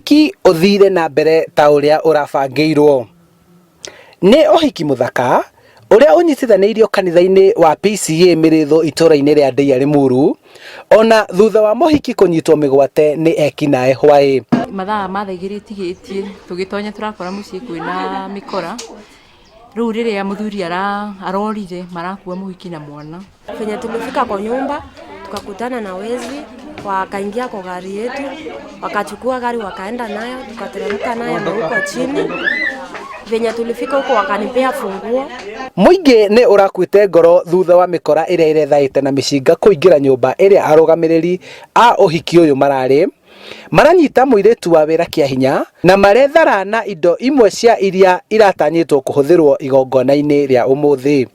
Ũhiki ũthire na mbere ta ũrĩa ũrabangĩirwo. Nĩ ũhiki mũthaka ũrĩa ũnyitithanĩirio kanitha-inĩ wa PCEA Mĩrĩthũ itũra-inĩ rĩa Ndeiya Limuru ona thutha wa mũhiki kũnyitwo mĩgwate nĩ ekinaĩ hwaĩ. Mathaa ma thaa igĩrĩ itigĩtie tũgĩtonya tũrakora mũciĩ kwĩna mĩkora, rĩu rĩrĩa mũthuri arorire marakua mũhiki na mwana. Venye tulifika kwa nyumba tukakutana na wezi, wakaingia kwa gari yetu, wakachukua gari wakaenda nayo, tukateremka nayo na huko chini. Venye tulifika huko wakanipea funguo. Mũingĩ nĩ ũrakuĩte ngoro thutha wa mĩkora ĩrĩa ĩrethaĩte na mĩcinga kũingĩra nyũmba ĩrĩa arũgamĩrĩri a ũhiki ũyũ mararĩ. Maranyita mũirĩtu wa wĩra kĩa hinya na marethara na indo imwe cia iria iratanyĩtwo kũhũthĩrwo igongona-inĩ rĩa ũmũthĩ.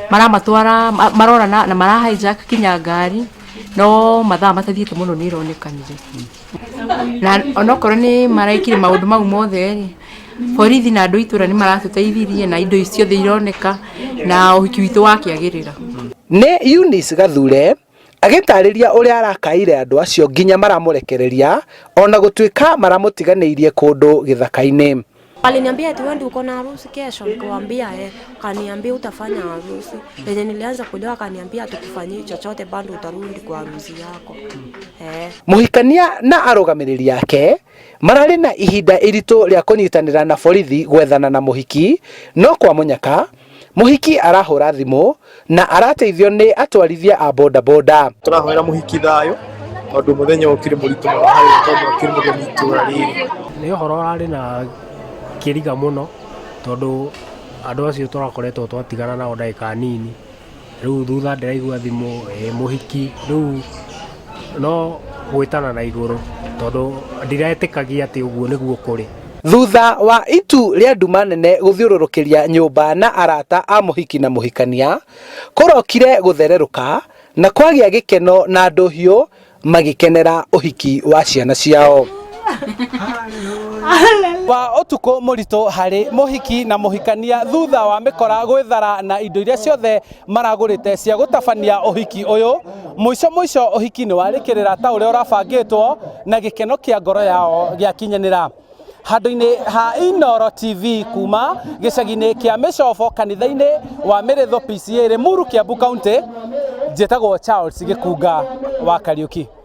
Maramatwara marora na mara hijack kinya ngari no mathaa matathiĩte mũno nĩ ironekanire. Na onokorwo nĩ maraikire maũndũ mau mothe rĩ, borithi na andũ a itũra nĩ maratũteithirie na indo ici ciothe ironeka na ũhiki witũ wakĩagĩrĩra. Nĩ Eunice Gathure agĩtarĩria ũrĩa arakaire andũ acio nginya maramũrekereria ona gũtuĩka maramũtiganĩirie kũndũ gĩthaka-inĩ. Waliniambia eti wewe ndio uko na harusi kesho, nikamwambia eh, kaniambia utafanya harusi. Venye nilianza kulewa akaniambia tukufanyii chochote bado utarudi kwa harusi yako. Eh. Mũhikania na arũgamĩrĩri ake mararĩ na ihinda iritũ rĩa kũnyitanĩra na borithi gwethana na mũhiki no kwa mũnyaka mũhiki arahũra thimũ na arateithio nĩ atwarithia a bodaboda. Tũrahoera mũhiki thayũ tondũ mũthenya ũkĩrĩ mũritũ mũno harĩ we tondũ akĩrĩ mũgeni itũra rĩrĩ. Nĩ ũhoro ũrarĩ na kĩriga mũno tondũ andũ acio tũrakoretwo twatigana nao ndagĩka nini, rĩu thutha ndĩraigua thimũ ĩ mũhiki, rĩu no gwĩtana na igũrũ tondũ ndiretĩkagia atĩ ũguo nĩguo kũrĩ. Thutha wa itu rĩa nduma nene gũthiũrũrũkĩria nyũmba na arata a mũhiki na mũhikania, kũrokire gũthererũka na kwagĩa gĩkeno na ndũhiũ magĩkenera ũhiki wa ciana ciao. Wa ũtukũ mũritũ harĩ mũhiki na mũhikania thutha wa mĩkora gwĩthara na indo iria ciothe maragũrĩte cia gũtabania ũhiki ũyũ. Mũico mũico ũhiki nĩ warĩkĩrĩra ta ũrĩa ũrabangĩtwo na gĩkeno kĩa ngoro yao gĩakinyanĩra. Handũ-inĩ ha Inooro TV kuma gĩcagi-inĩ kĩa Mĩcobo kanitha-inĩ wa Mĩrĩthũ PCEA Limuru Kiambu County, njĩtagwo Charles Gĩkunga wa Kariũki.